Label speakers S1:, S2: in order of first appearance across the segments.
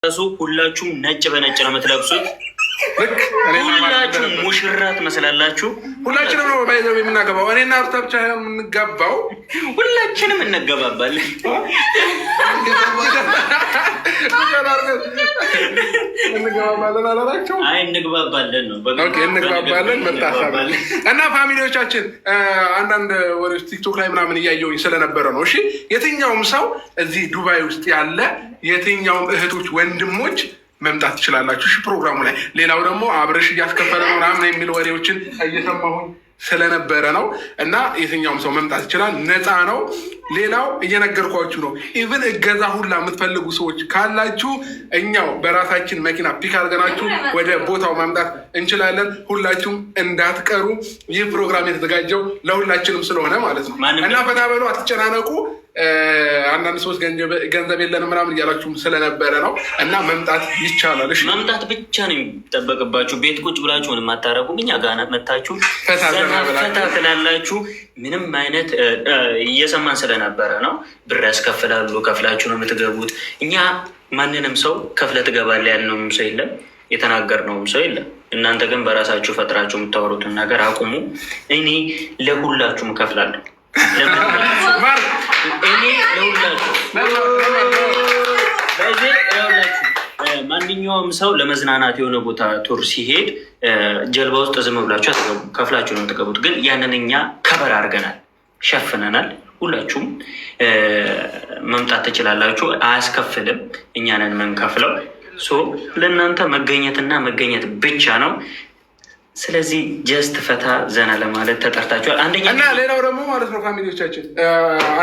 S1: ሁላችሁም ነጭ በነጭ ነው የምትለብሱት። ሁላችሁም ሙሽራ ትመስላላችሁ።
S2: ሁላችንም ነው by the way የምናገባው። እኔና ሩታ ብቻ የምንጋባው፣
S1: ሁላችንም እንገባባለን።
S2: እንገባባለን አላላቸው?
S1: አይ፣ እንግባባለን ነው።
S2: እንግባባለን። ምርጥ ሀሳብ እና family ዎቻችን፣ አንዳንድ ወሬዎች ቲክቶክ ላይ ምናምን እያየሁኝ ስለነበረ ነው። እሺ፣ የትኛውም ሰው እዚህ ዱባይ ውስጥ ያለ የትኛውም እህቶች ወንድሞች መምጣት ትችላላችሁ። እሺ፣ ፕሮግራሙ ላይ። ሌላው ደግሞ አብረሽ እያስከፈለ ነው ምናምን የሚል ወሬዎችን እየሰማሁኝ ስለነበረ ነው። እና የትኛውም ሰው መምጣት ይችላል፣ ነፃ ነው። ሌላው እየነገርኳችሁ ነው። Even እገዛ ሁላ የምትፈልጉ ሰዎች ካላችሁ እኛው በራሳችን መኪና pick አድርገናችሁ ወደ ቦታው ማምጣት እንችላለን። ሁላችሁም እንዳትቀሩ። ይህ ፕሮግራም የተዘጋጀው ለሁላችንም ስለሆነ ማለት ነው። እና ፈታ በሉ፣ አትጨናነቁ። አንዳንድ ሰዎች ገንዘብ የለንም ምናምን እያላችሁም ስለነበረ ነው። እና መምጣት ይቻላል። እሺ።
S1: መምጣት ብቻ ነው የሚጠበቅባችሁ። ቤት ቁጭ ብላችሁ ምንም አታረጉም። እኛ ጋር መታችሁ
S2: ፈታ
S1: ፈታ ትላላችሁ። ምንም አይነት እየሰማን ስለነበረ ነው። ብር ያስከፍላሉ፣ ከፍላችሁ ነው የምትገቡት። እኛ ማንንም ሰው ከፍለህ ትገባለህ ያልነውም ሰው የለም፣ የተናገርነውም ሰው የለም። እናንተ ግን በራሳችሁ ፈጥራችሁ የምታወሩትን ነገር አቁሙ። እኔ ለሁላችሁም እከፍላለሁ። እኔ ለሁላችሁ፣ ማንኛውም ሰው ለመዝናናት የሆነ ቦታ tour ሲሄድ ጀልባ ውስጥ ዝም ብላችሁ አትገቡ፣ ከፍላችሁ ነው የምትገቡት። ግን ያንን እኛ cover አድርገናል፣ ሸፍነናል። ሁላችሁም መምጣት ትችላላችሁ። አያስከፍልም፣ እኛ ነን የምንከፍለው። So ለእናንተ መገኘትና መገኘት ብቻ ነው። ስለዚህ just ፈታ ዘና ለማለት ተጠርታችኋል። አንደኛ
S2: እና ሌላው ደግሞ ማለት ነው family ዎቻችን፣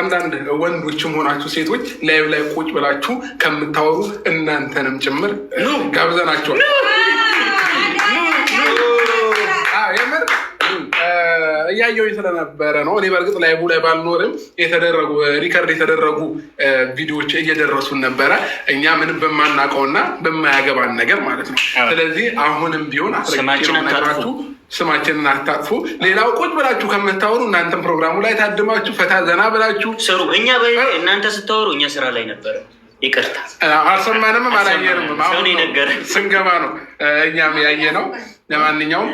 S2: አንዳንድ ወንዶችም ሆናችሁ ሴቶች live ላይ ቁጭ ብላችሁ ከምታወሩ እናንተንም ጭምር ጋብዘናችኋል። የምር እያየሁኝ ስለነበረ ነው። እኔ በእርግጥ live ላይ ባልኖርም የተደረጉ record የተደረጉ ቪዲዮዎች እየደረሱን ነበረ። እኛ ምንም በማናውቀውና በማያገባን ነገር ማለት ነው። ስለዚህ አሁንም ቢሆን
S1: ስማችንን
S2: ስማችንን አታጥፉ። ሌላው ቁጭ ብላችሁ ከምታወሩ እናንተም ፕሮግራሙ ላይ ታድማችሁ ፈታ ዘና ብላችሁ
S1: ስሩ። እኛ እናንተ ስታወሩ እኛ ስራ ላይ ነበረ። ይቅርታ።
S2: አልሰማንም፣ አላየንም።
S1: አሁን
S2: ስንገባ ነው እኛም ያየ ነው። ለማንኛውም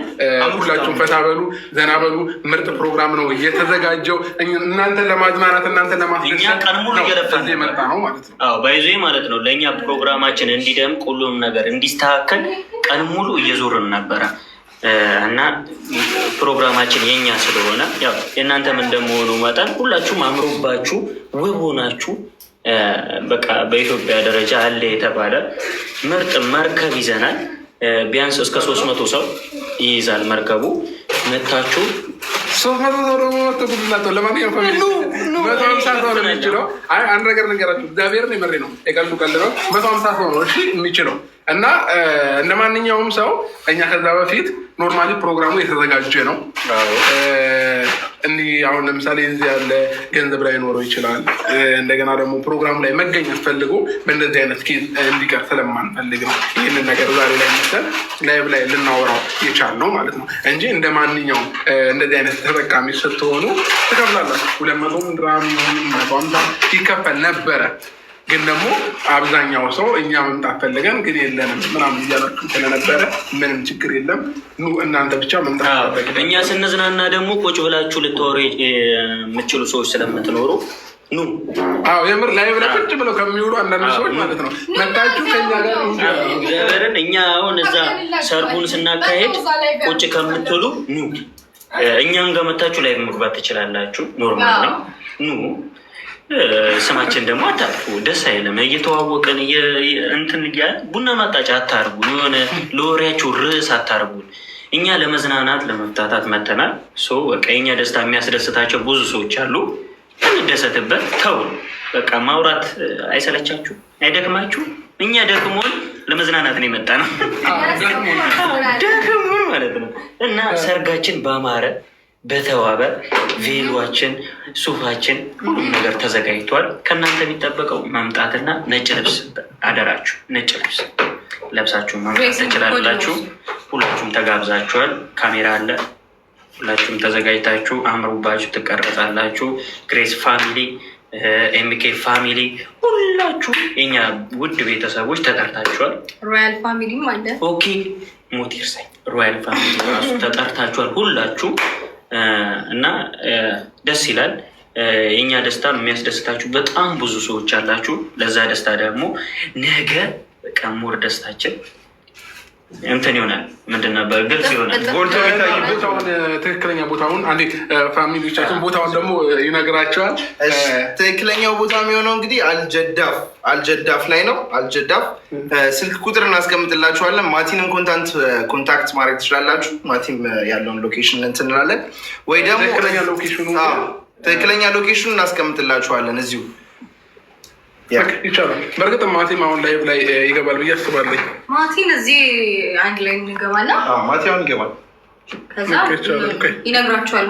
S2: ሁላችሁም ፈታ በሉ፣ ዘና በሉ። ምርጥ ፕሮግራም ነው እየተዘጋጀው እናንተን ለማዝናናት፣ እናንተን ለማስደሰት
S1: ቀን ሙሉ እየለፋን
S2: የመጣ ነው ማለት ነው።
S1: By the way ማለት ነው። ለእኛ ፕሮግራማችን እንዲደምቅ፣ ሁሉም ነገር እንዲስተካከል ቀን ሙሉ እየዞርን ነበረ። እና ፕሮግራማችን የኛ ስለሆነ፣ ያው የእናንተም እንደመሆኑ መጠን ሁላችሁም አምሮባችሁ ውብ ሆናችሁ፣ በቃ በኢትዮጵያ ደረጃ አለ የተባለ ምርጥ መርከብ ይዘናል። ቢያንስ እስከ 300 ሰው ይይዛል መርከቡ። መታችሁ
S2: 300 ሰው ደግሞ መቶ ጉድላቸው። ለማንኛውም 150 ሰው ነው የሚችለው። አይ፣ አንድ ነገር ልንገራችሁ፣ እግዚአብሔርን የምሬ ነው፣ የቀልዱ ቀልድ ነው። 150 ሰው ነው እሺ የሚችለው። እና እንደ ማንኛውም ሰው እኛ ከዛ በፊት normally ፕሮግራሙ የተዘጋጀ ነው። እንዲህ አሁን ለምሳሌ እዚህ ያለ ገንዘብ ላይ ኖረው ይችላል። እንደገና ደግሞ ፕሮግራሙ ላይ መገኘት ፈልጎ በእንደዚህ አይነት case እንዲቀር ስለማንፈልግ ነው ይህንን ነገር ዛሬ ላይ መሰል live ላይ ልናወራው የቻልነው ማለት ነው እንጂ እንደ ማንኛውም እንደዚህ አይነት ተጠቃሚ ስትሆኑ ትከፍላላችሁ። 200 ድራም 150 ይከፈል ነበረ። ግን ደግሞ አብዛኛው ሰው እኛ መምጣት ፈልገን ግን የለንም ምናምን እያላችሁ ስለነበረ ምንም ችግር የለም። ኑ፣ እናንተ ብቻ መምጣት።
S1: እኛ ስንዝናና ደግሞ ቁጭ ብላችሁ ልታወሩ የምትችሉ ሰዎች ስለምትኖሩ ኑ።
S2: አዎ፣ የምር ላይ ብለህ ቁጭ ብለው ከሚውሉ አንዳንድ ሰዎች ማለት ነው መጣችሁ ከኛ ጋር።
S1: እግዚአብሔርን እኛ አሁን እዛ ሰርጉን ስናካሄድ ቁጭ ከምትሉ ኑ፣ እኛም ጋር መታችሁ ላይ መግባት ትችላላችሁ። Normal ነው። ኑ፣ ስማችን ደግሞ አታጥፉ። ደስ አይልም። እየተዋወቅን እንትን እያለ ቡና ማጣጫ አታርጉን። የሆነ ለወሬያችሁ ርዕስ አታርጉን። እኛ ለመዝናናት ለመፍታታት መተናል። በቃ የኛ ደስታ የሚያስደስታቸው ብዙ ሰዎች አሉ። እንደሰትበት። ተው በቃ፣ ማውራት አይሰለቻችሁ? አይደክማችሁ? እኛ ደክሞን ለመዝናናት ነው የመጣ ነው፣ ደክሞን ማለት ነው። እና ሰርጋችን ባማረ በተዋበ ቬሏችን፣ ሱፋችን፣ ሁሉም ነገር ተዘጋጅቷል። ከእናንተ የሚጠበቀው መምጣትና ነጭ ልብስ አደራችሁ፣ ነጭ ልብስ ለብሳችሁ መምጣት ትችላላችሁ። ሁላችሁም ተጋብዛችኋል። ካሜራ አለ። ሁላችሁም ተዘጋጅታችሁ አምሮባችሁ ትቀረጻላችሁ። Grace Family MK family ሁላችሁ የኛ ውድ ቤተሰቦች ተጠርታችኋል።
S3: Royal family ም አለ።
S1: Okay ሞት ይርሳኝ። Royal family ራሱ ተጠርታችኋል ሁላችሁ እና ደስ ይላል። የእኛ ደስታ የሚያስደስታችሁ በጣም ብዙ ሰዎች አላችሁ። ለዛ ደስታ ደግሞ ነገ በቃ more ደስታችን እንትን ይሆናል። ምንድን ነበር ግልጽ ይሆናል።
S2: ጎልቶ ቦታውን ትክክለኛ ቦታውን አንዴ family ዎቻችን ቦታውን ደግሞ ይነግራቸዋል።
S4: ትክክለኛው ቦታ የሚሆነው እንግዲህ አልጀዳፍ አልጀዳፍ ላይ ነው። አልጀዳፍ ስልክ ቁጥር እናስቀምጥላችኋለን። ማቲንም contact ማድረግ ትችላላችሁ። ማቲም ያለውን location እንትን እንላለን ወይ ደግሞ ትክክለኛ location ኑ እናስቀምጥላችኋለን እዚሁ
S2: ይቻላል። በእርግጥ ማቲም አሁን live ላይ ይገባል ብዬ አስባለሁ።
S3: ማቲን እዚህ አንድ ላይ እንገባለን።
S4: ማቲ አሁን ይገባል፣
S3: ከዛ ይነግራቸዋል።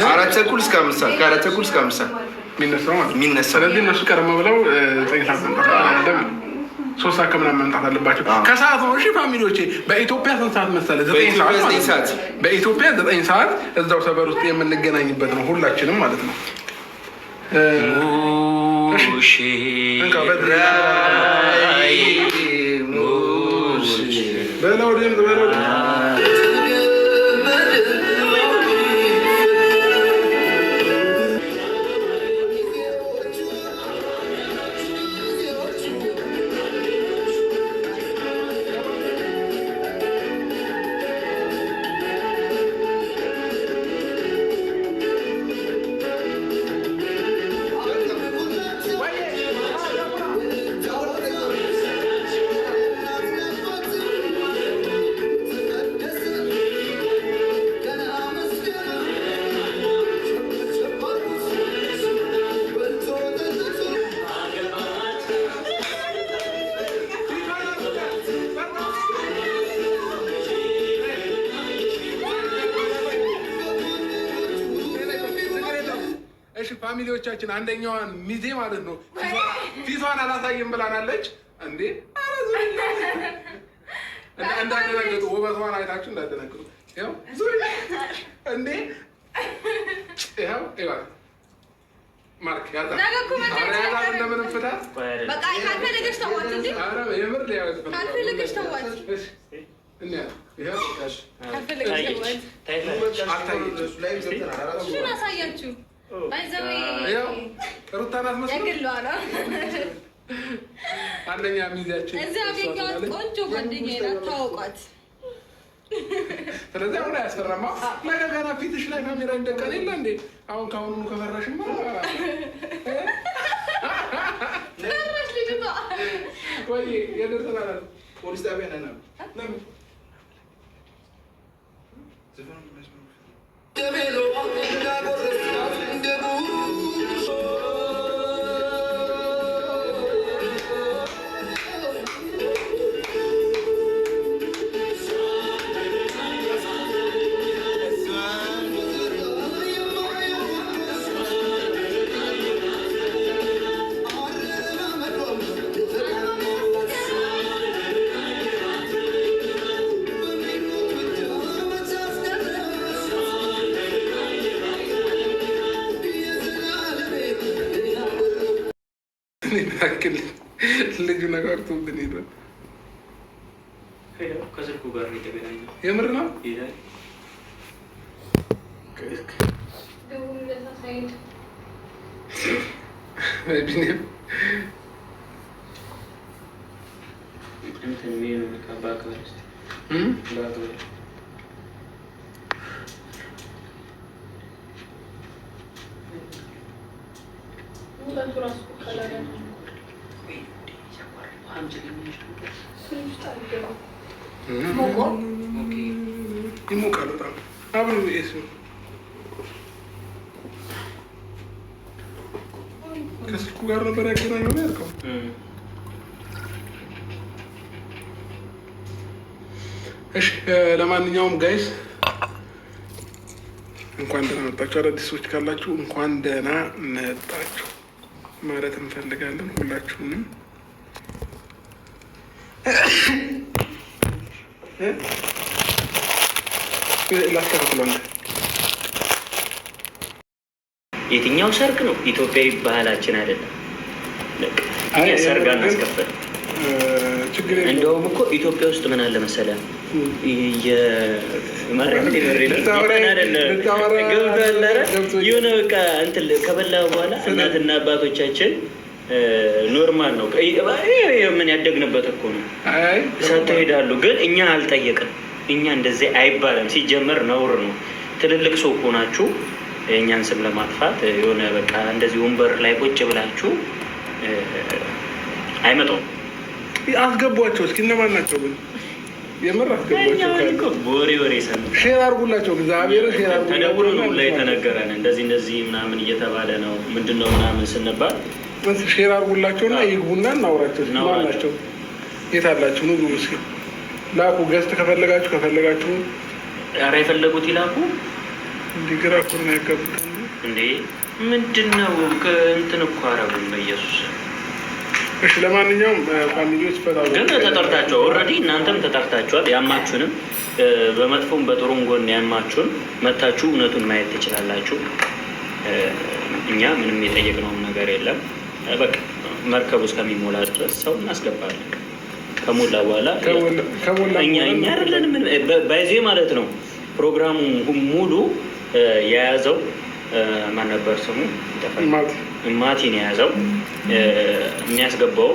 S4: 4:30 እስከ 5 ሰዓት፣ ከ4:30 እስከ 5 ሰዓት
S2: የሚነሳው ማለት ነው።
S4: የሚነሳው።
S2: ስለዚህ እነሱ ቀደም ብለው 9 ሰዓት መምጣት አለባቸው። 3 ሰዓት ከምናምን መምጣት አለባቸው። ከሰዓት ነው። እሺ family ዎቼ፣ በኢትዮጵያ ስንት ሰዓት መሰለህ? 9 ሰዓት
S4: በኢትዮጵያ
S2: ማለት
S4: ዘጠኝ
S2: ነው።
S4: ሰዓት።
S2: በኢትዮጵያ 9 ሰዓት እዛው ሰፈር ውስጥ የምንገናኝበት ነው ሁላችንም ማለት ነው። እንካ በለው ድምፅ በለው ድምፅ። እሺ family ዎቻችን፣ አንደኛዋን ሚዜ ማለት ነው ፊቷን አላሳይም ብላናለች። እንዴ ኧረ ዙሪ፣ እንዳትደነግጡ፣ ውበቷን አይታችሁ እንዳትደነግጡ። ይኸው ዙሪ። እንዴ ይኸው ይኸው ማርክ ያዛ።
S3: ነገ እኮ መታየት
S2: ኧረ ያዛት
S3: አይቀርም።
S2: እንደምንም ፍታት።
S3: በቃ ካልፈለገች ተዋት እንዴ።
S2: ኧረ የምር ሊያዝ ፈልጋለሁ።
S3: ካልፈለገች ተዋት።
S2: እሺ እንያት። ይኸው
S3: ካልፈለገች ተዋት።
S2: አልታየችም።
S3: ምን አሳያችሁ? By the way
S2: ይኸው ሩታ ናት መስሎ
S3: የግሏ ነው።
S2: አንደኛ ሚዜያችን
S3: እዚያ
S2: እሷ
S3: ያገኘኋት
S2: ትሆናለች።
S3: ቆንጆ ጓደኛዬ ናት። ታወቋት።
S2: ስለዚህ አሁን አያስፈራማ። ነገ ገና ፊትሽ ላይ ካሜራ ይደቀን የለ እንዴ? አሁን ከአሁኑ ከፈራሽማ
S3: ፈራሽ ልጅቷ።
S2: ወይ የደርሰናል።
S4: ፖሊስ ጣቢያ ነን አሉ።
S2: ለምን? ያክል ልጁ ነካክቶብን ሄዷል።
S1: ከስልኩ ጋር ነው የተገናኘው።
S2: የምር ነው።
S1: ይላል።
S3: ደውልለት አሳይድ።
S2: ቢኒያም።
S1: እንትን ሜኑ በአክብር እስኪ።
S2: እም?
S1: በአክብር።
S3: ሙቀቱ ራሱ ቀላል። ፍሪጅ ውስጥ አድርገው ሞቆ
S2: ይሞቃል በጣም። አብሩ AC ከስልኩ ጋር ነበር ያገናኘው ነው ያልከው። እሺ፣ ለማንኛውም guys እንኳን ደህና መጣችሁ። አዳዲስ ሰዎች ካላችሁ እንኳን ደህና መጣችሁ ማለት እንፈልጋለን ሁላችሁንም። ላስተካክሎ አንተ።
S1: የትኛው ሰርግ ነው? ኢትዮጵያዊ ባህላችን አይደለም። በቃ እኛ ሰርግ አናስከፍልም።
S2: ችግር የለውም።
S1: እንደውም እኮ ኢትዮጵያ ውስጥ ምን አለ መሰለህ፣ የማርያም
S2: ልታወራ
S1: ገብቶሃል አይደል?
S2: ገብቶኛል።
S1: የሆነ በቃ እንትን ከበላ በኋላ እናትና አባቶቻችን normal ነው። ምን ያደግንበት እኮ ነው።
S2: አይ
S1: ሰጥተው ይሄዳሉ። ግን እኛ አልጠየቅም። እኛ እንደዚህ አይባልም። ሲጀመር ነውር ነው። ትልልቅ ሰው ሆናችሁ የእኛን ስም ለማጥፋት የሆነ በቃ እንደዚህ ወንበር ላይ ቁጭ ብላችሁ አይመጣውም።
S2: አስገቧቸው እስኪ፣ እነማን ናቸው ግን? የምር አስገቧቸው ካሉ።
S1: ወሬ ወሬ ሰምተን
S2: Share አድርጉላቸው፣ እግዚአብሔር share አድርጉላቸው።
S1: ተደውሎ ነው ላይ የተነገረን እንደዚህ እንደዚህ ምናምን እየተባለ ነው፣ ምንድን ነው ምናምን ስንባል
S2: Share አድርጉላቸውና ይግቡና እናውራቸው እስኪ። ማን ናቸው? የት አላችሁ? ኑ ግቡ እስኪ፣ ላኩ። Guest ከፈለጋችሁ
S1: ኧረ የፈለጉት ይላኩ።
S2: እንዲህ ግራ እኮ ነው ያጋቡት።
S1: እንዴ ምንድን ነው? እንትን እኮ አረጉን በኢየሱስ።
S2: እሺ ለማንኛውም family ዎች ፈታ
S1: ግን ተጠርታችኋል። Already እናንተም ተጠርታችኋል። ያማችሁንም በመጥፎም በጥሩም ጎን ያማችሁን መታችሁ እውነቱን ማየት ትችላላችሁ። እኛ ምንም የጠየቅነውም ነገር የለም። በቃ መርከቡ እስከሚሞላ ድረስ ሰው እናስገባለን። ከሞላ በኋላ
S2: ከሞላ
S1: እኛ እኛ አይደለንም by the way ማለት ነው። ፕሮግራሙ ሙሉ የያዘው ማን ነበር ስሙ? ይጠፋል።
S2: ማቲ።
S1: ማቲን የያዘው፣ የሚያስገባው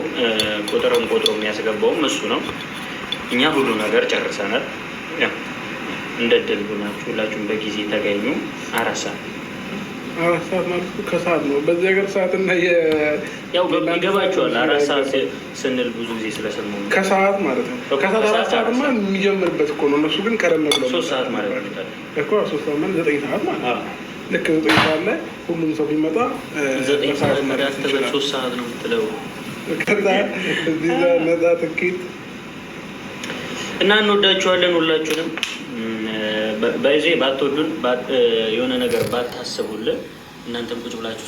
S1: ቁጥርም ቆጥሮ የሚያስገባውም እሱ ነው። እኛ ሁሉ ነገር ጨርሰናል። ያው እንደ ድል ሆናችሁ ሁላችሁም በጊዜ ተገኙ። 4 ሰዓት።
S2: 4 ሰዓት ማለት እኮ ከሰዓት ነው። በዚህ ሀገር ሰዓት እና
S1: ያው ይገባችኋል። 4 ሰዓት ስንል ብዙ ጊዜ ስለሰማሁ ነው።
S2: ከሰዓት ማለት ነው። ከሰዓት 4 ሰዓትማ የሚጀምርበት እኮ ነው። እነሱ ግን ቀደም ብለው
S1: 3 ሰዓት ማለት ነው።
S2: እኮ 3 ሰዓት ማለት 9 ሰዓት ማለት ነው። ልክ 9 ሰዓት ላይ ሁሉም ሰው ቢመጣ
S1: ዘጠኝ
S2: በሰዓቱ
S1: ሰዓት
S2: መድረስ ይችላል።
S1: 3 ሰዓት ነው የምትለው።
S2: ከዛ እዚህ እዛ ነፃ ትኬት
S1: እና እንወዳችኋለን ሁላችሁንም። By the way ባትወዱን፣ የሆነ ነገር ባታስቡልን እናንተም ቁጭ ብላችሁ